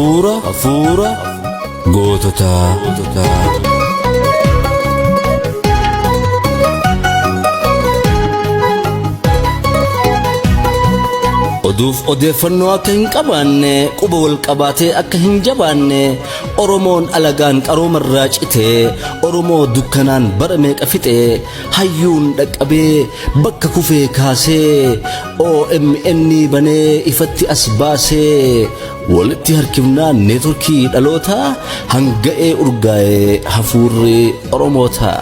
Hafuura hafuura goototaa. Oduuf odeeffannoo akka hin qabaanne, quba wal qabaatee akka hin jabaanne, Oromoon alagaan qaroomarraa citee, Oromoo dukkanaan bara meeqa fixee, hayyuun dhaqqabee bakka kufee kaasee, OMN banee ifatti as baasee, walitti harkifnaan neetworkii dhalootaa hanga'ee urgaa'ee hafuurri Oromootaa.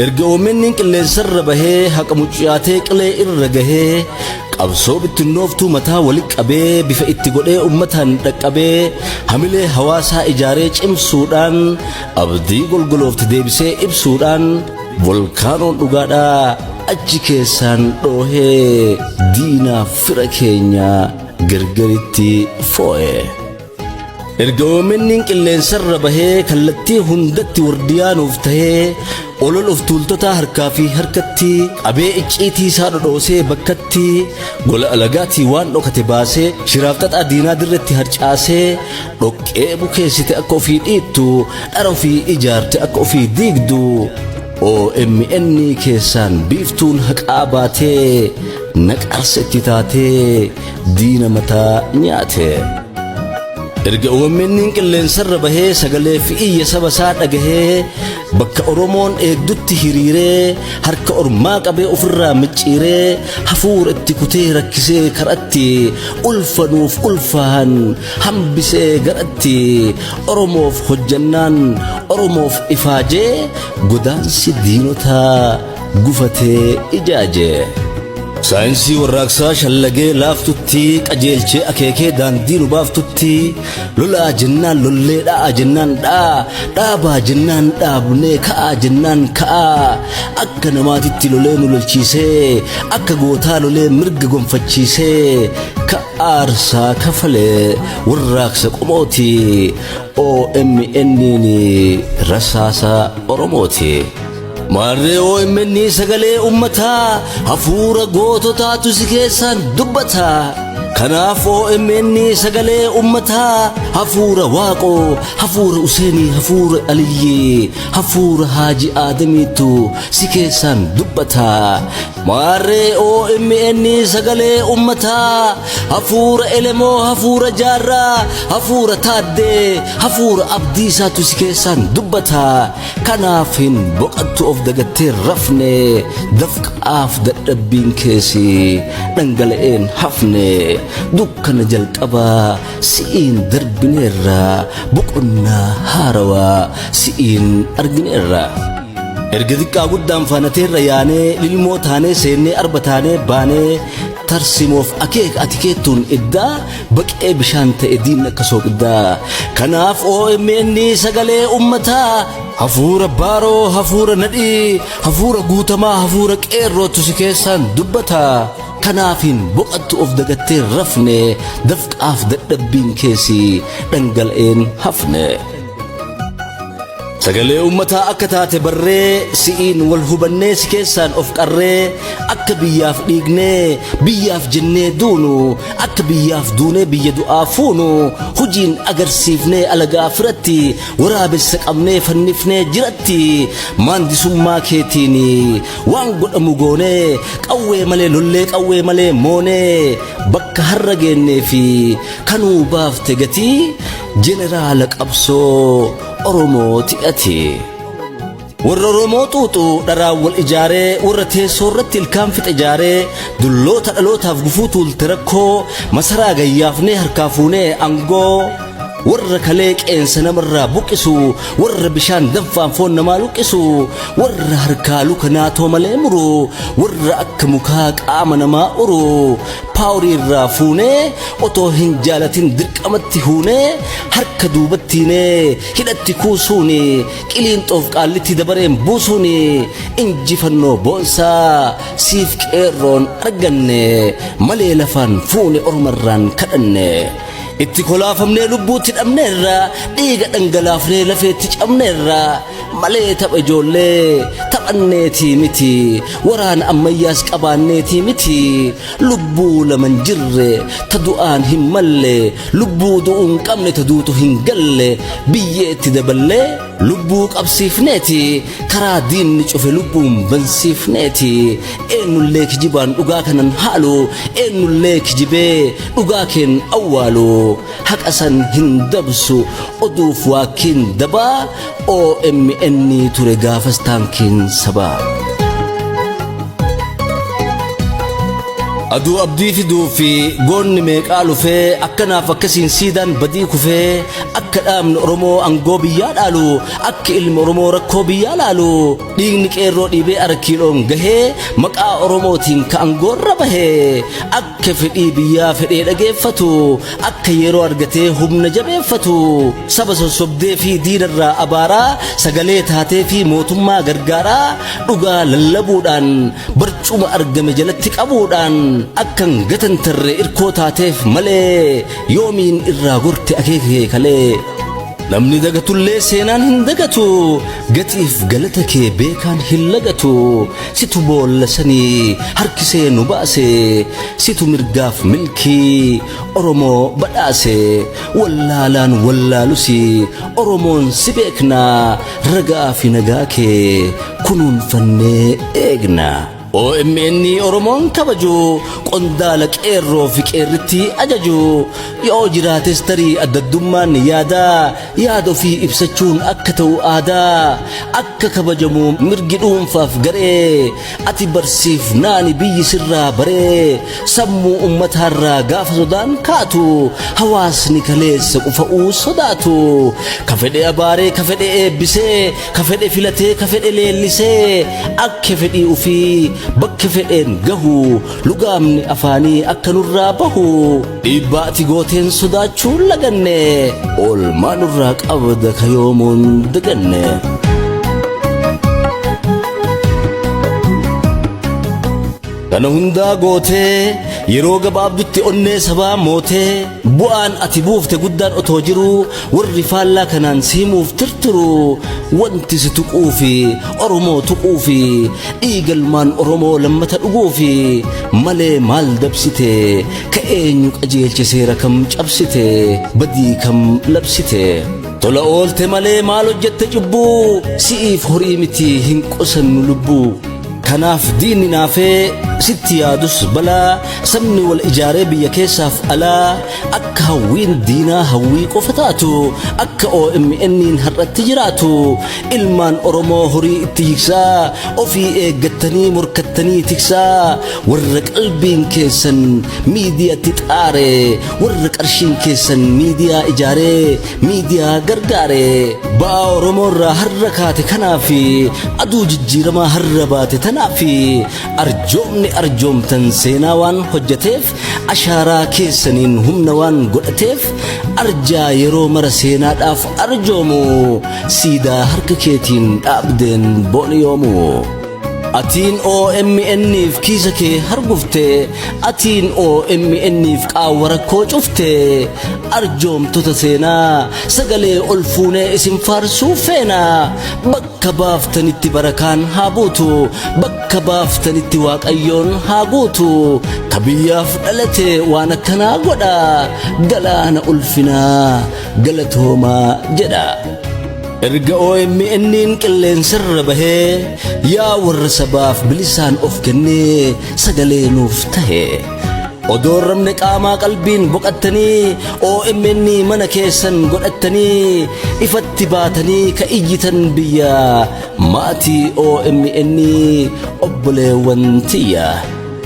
Erga OMN qilleensarra bahee haqa muccaatee qilee irra gahee qabsoo bittinnooftuu mataa walitti qabee bifa itti godhee uummataan dhaqqabee hamilee hawaasaa ijaaree cimsuudhaan abdii golgoloofte deebisee ibsuudhaan volkaanoon dhugaadhaa achi keessaan dhoohee diinaaf fira keenya gargaritti foo'e. Erga OMN qilleensarra bahee kallattii hundatti wardiyaanuuf tahee olol of tuultotaa harkaa fi harkatti qabee icciitii isaa dhodhoosee bakkatti gola alagaatii waan dhokate baasee shiraaf xaxaa diinaa dirretti harcaasee dhoqqee bukeessite akka ofii dhiittu dhara ofii ijaarte akka ofii diigdu OMN keessaan biiftuun haqaa baatee naqarsa itti taatee diina mataa nyaate. Erga OMN qilleensarra bahee sagalee fi iyya saba isaa dhagahee bakka Oromoon eegdutti hiriiree harka ormaa qabee ofirraa micciiree hafuura itti kutee rakkisee karatti ulfanuuf ulfaahan hambisee garatti Oromoof hojjannaan Oromoof ifaajee godaansi diinotaa gufatee ijaaje. Saayinsii warraaqsaa shallagee laaftutti qajeelchee akeekee daandii nu baaftutti lolaa jennaan lollee dha'aa jennaan dha'aa dhaabaa jennaan dhaabnee ka'aa jennaan ka'aa akka namaatitti lolee nu lolchiisee akka gootaa lolee mirga gonfachiisee ka aarsaa kafalee warraaqsa qomooti OMN rasaasa Oromooti. Maarree OMN sagalee uummataa hafuura goototaatu si keessaan dubbata. Kanaaf OMN sagalee uummataa hafuura Waaqoo, hafuura Useenii, hafuura Aliyyii, hafuura Haaji Aadamiitu si keessaan dubbata. Maarree OMN sagalee uummataa hafuura Elemoo, hafuura Jaarraa, hafuura Taaddee, hafuura Abdiisaatu si keessaan dubbata. Kanaaf hin boqattu of dagattee rafne dafqaaf dadhabbiin keessi dhangala'een hafne dukkana jalqabaa si'iin darbineerra boqonnaa haarawaa si'iin argineerra. Erga xiqqaa guddaan faanateerra yaanee lilmoo taanee seennee arba taanee baanee tarsimoof akeeka ati keettuun iddaa baqee bishaan ta'e diinni akka sooqiddaa. Kanaaf OMN sagalee uummataa hafuura baaroo hafuura nadhii hafuura guutamaa hafuura qeerrootu si keessaan dubbata. Kanaaf hin boqattu of dagattee rafne dafqaaf dadhabbiin keessi dhangala'een hafne. Sagalee uummataa akka taate barree si'iin wal hubannee si keessaan of qarree akka biyyaaf dhiignee biyyaaf jennee duunu akka biyyaaf duunee biyya du'aa fuunu hojiin agarsiifnee alagaa firatti waraabessa qabnee fannifnee jiratti maandisummaa keetiin waan godhamu goonee qawwee malee lollee qawwee malee moonee bakka har'a geennee fi kanuu baafte gatii jeneraala qabsoo Oromooti ati. Warra Oromoo xuuxu dharaan wal ijaaree warra teessoo irratti ilkaan fixe ijaaree dulloota dhalootaaf gufuu tuulte rakkoo masaraa gayyaafnee harkaa fuunee aangoo warra kalee qeensa namarraa buqqisu warra bishaan danfaan foon namaa luqqisu warra harkaa luka naatoo malee muru warra akka mukaa qaama namaa uru paaworii irraa fuunee otoo hin jaalatin dirqamatti huunee harka duubattiinee hidhatti kuusuuni qiliinxoof qaallitti dabareen buusuuni injifannoo boonsaa siif qeerroon arganne malee lafaan fuune ormarraan kadhanne. Itti kolaafamnee lubbuutti dhabneerra dhiiga dhangalaafnee lafeetti cabneerra malee tapha ijoollee tapha Baqanneetii miti, waraana ammayyaas qabaanneetii miti. Lubbuu lama hin jirre, ta du'aan hin malle, lubbuu du'uu hin qabne, ta duutu hin galle biyyeetti daballee lubbuu qabsiifneeti, karaa diinni cufe lubbuun bansiifneeti. Eenyullee kijibaan dhugaa kanan haalu, eenyullee kijibee dhugaa keen awwaalu, haqa san hin dabsu oduuf waakkiin dabaa. OMN ture gaafas taankiin sabaa. Aduu abdii fiduu fi goonni meeqaa lufee, akkanaaf akkasiin siidaan badii kufee, akka dhaabni Oromoo aangoo biyyaa dhaalu, akka ilmi Oromoo rakkoo biyyaa laalu, dhiigni qeerroo dhiibee arkiiloon gahee, maqaa Oromootiin ka aangoorra bahee, akka fedhii biyyaa fedhee dhageeffatu, akka yeroo argatee humna jabeeffatu, saba sossobdee fi diinarraa abaaraa, sagalee taatee fi mootummaa gargaaraa, dhugaa lallabuudhaan barcuma argame jalatti qabuudhaan akkan gatantarre irkoo taateef malee, yoomiin irraa gorte akeeka kalee. Namni dagatullee seenaan hin dagatu, gatiif galata kee beekaan hin lagatu. Situ boolla sanii harkisee nu baase, situ mirgaaf milkii Oromoo badhaase. Wallaalaan wallaalusi Oromoon si beekna, ragaa fi nagaa kee kunuunfannee eegna. OMN Oromoon kabaju, qondaala qeerroo fi qeerritti ajaju, yoo jiraates tarii addaddummaan yaadaa, yaada ofii ibsachuun akka ta'u aadaa, akka kabajamu mirgi dhuunfaaf garee, ati barsiifnaani biyyi sirraa baree, sammuu ummataarraa gaafa sodaan kaatu, hawaasni kaleessa qufa'uu sodaatu, ka fedhe abaaree, ka fedhe eebbisee, ka fedhe filatee, ka fedhe leellisee, akka fedhii ofii bakka fedheen gahu, lugaamni afaanii akka nurraa bahu, dhiibbaa ati gooteen sodaachuu laganne, oolmaa nurraa qabda ka yoomuun daganne. Kana hundaa gootee yeroo gabaabdutti onnee sabaa mootee, bu'aan ati buufte guddaan otoo jiruu, warri faallaa kanaan siimuuf tirtiru, wanti si tuquu fi Oromoo tuquu fi dhiigalmaan Oromoo lammata dhuguu fi malee maal dabsite? Ka eenyu qajeelche? Seera kam cabsite? Badii kam labsite? Tola oolte malee maal hojjette cubbuu? Si'iif horii miti hin qusannu lubbuu. Kanaaf diinni naafee sitti yaadus balaa, sabni wal ijaaree biyya keessaaf alaa, akka hawwiin diinaa hawwii qofa taatu, akka OMN'n har'atti jiraatu, ilmaan Oromoo horii itti jigsaa, ofii eeggattanii morkattanii tiksaa, warra qalbiin keessan miidiyaatti xaare, warra qarshiin keessan miidiyaa ijaaree miidiyaa gargaare, ba'aa Oromoo irraa har'a kaate kanaaf, aduu jijjiiramaa har'a baate tanaaf, arjoomni arjoomtan seenaa waan hojjeteef, ashaaraa keessaniin humna waan godhateef, arjaa yeroo mara seenaadhaaf arjoomu, siidaa harka keetiin dhaabdeen booni yoomu. Atiin OMN'if kiisa kee hargufte, atiin OMN'if qaawwa rakkoo cufte, arjoomtota seenaa sagalee ol fuunee isin faarsuu feena. Bakka baaftanitti barakaan haa buutu, bakka baaftanitti Waaqayyoon haa guutu. Ka biyyaaf dhalate waan akkanaa godha, galaana ulfinaa galatoomaa jedha. Erga OMN'n qilleensarra bahee, yaa warra sabaaf bilisaan of kennee sagalee nuuf tahe, odoo ramne qaamaa qalbiin boqattanii, OMN mana keessan godhattanii, ifatti baatanii ka iyyitan biyya, maatii OMN obboleewwan tiyya.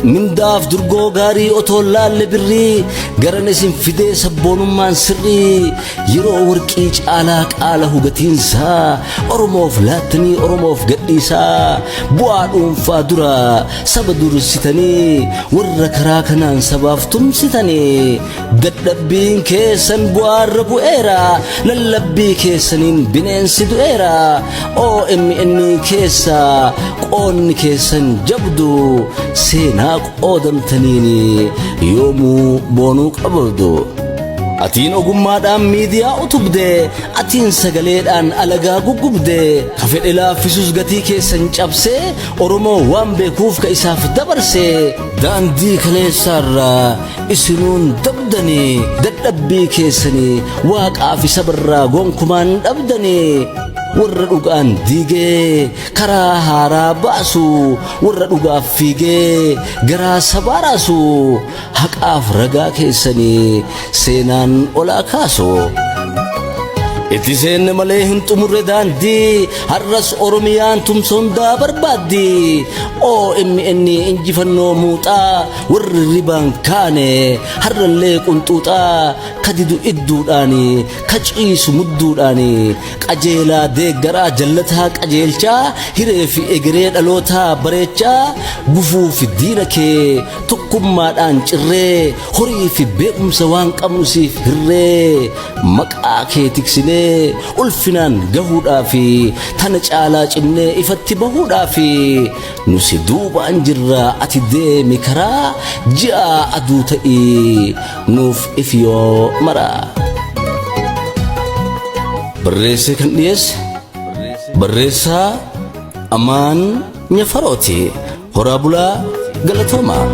Mindaaf durgoo gaarii otoo laalle birrii, garan isin fidee sabboonummaan sirrii, yeroo warqii caalaa qaala hugatiinsaa, Oromoof laattanii Oromoof gadhiisaa, bu'aa dhuunfaa dura saba dursitanii, warra karaa kanaan sabaaf tumsitanii, dadhabbiin keessan bu'aarra bu'eera, lallabbii keessaniin bineensi du'eera. OMN keessa qoonni keessan jabdu, seenaa qoodamtaniin yoomuu boonuu qabdu. Atiin ogummaadhaan miidiyaa utubde, atiin sagaleedhaan alagaa guggubde, ka fedhe laaffisus gatii keessan cabsee, Oromoo waan beekuuf ka isaaf dabarse, daandii kaleessaarraa isinuun dabdanii, dadhabbii keessanii waaqaa fi sabarraa gonkumaan dhabdanii, warra dhugaan diigee karaa haaraa baasu, warra dhugaaf fiigee garaa sabaa raasu, haqaaf ragaa keessanii seenaan olaa kaasu. Itti seenne malee hin xumurre daandii, har'as Oromiyaan tumsa hundaa barbaaddi. OMN injifannoo muuxaa, warri ribaan kaane har'allee qunxuuxaa, kadidu idduudhaani, ka ciisu mudduudhaani, qajeelaa deeggaraa jallataa qajeelchaa, hiree fi egeree dhalootaa bareechaa, gufuu fi diina kee tokkummaadhaan cirree, horii fi beekumsa waan qabnu siif hirree, maqaa kee tiksinee ulfinaan gahuudhaafi tana caalaa cimnee ifatti bahuudhaafi nu si duubaan jirra. Ati deemi karaa ji'a aduu ta'ii nuuf ifiyoo mara. Barreessee kan dhiyeesse barreessaa Amaan Nyafarooti. Horaa bulaa, galatoomaa.